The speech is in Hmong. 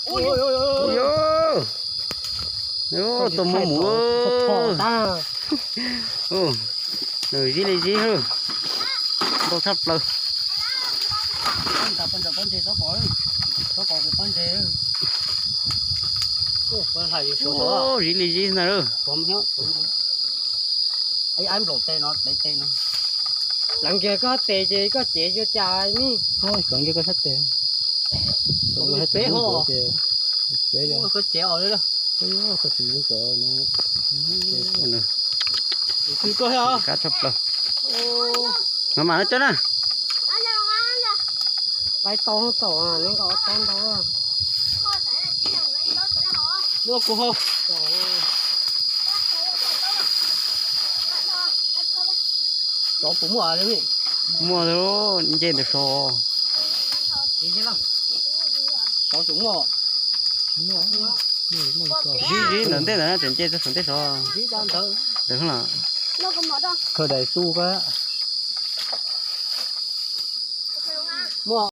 Ua, ua, tua muab mus. Zib li zib, ntau tshaj plaws. Zib li zib ntag. Pleev kiag koj sab tes ces koj cev yuav cas ne? Pleev kiag koj sab tes. Peb ho. Koj cev os. Koj tsis mus kom no. Kab tshaj plaws. Mas mam coj na. Lais tau tau, neb nkaus tau ntau. Muab kuv ho. Tsov puas muaj? Muaj, nce ntawm saud. Tsov tseem muaj. Zib zib ntawm ntej ntawd na, tseem nce txog saum ntej saud. Ntawd los. Khaws daim tu ko. Muaj.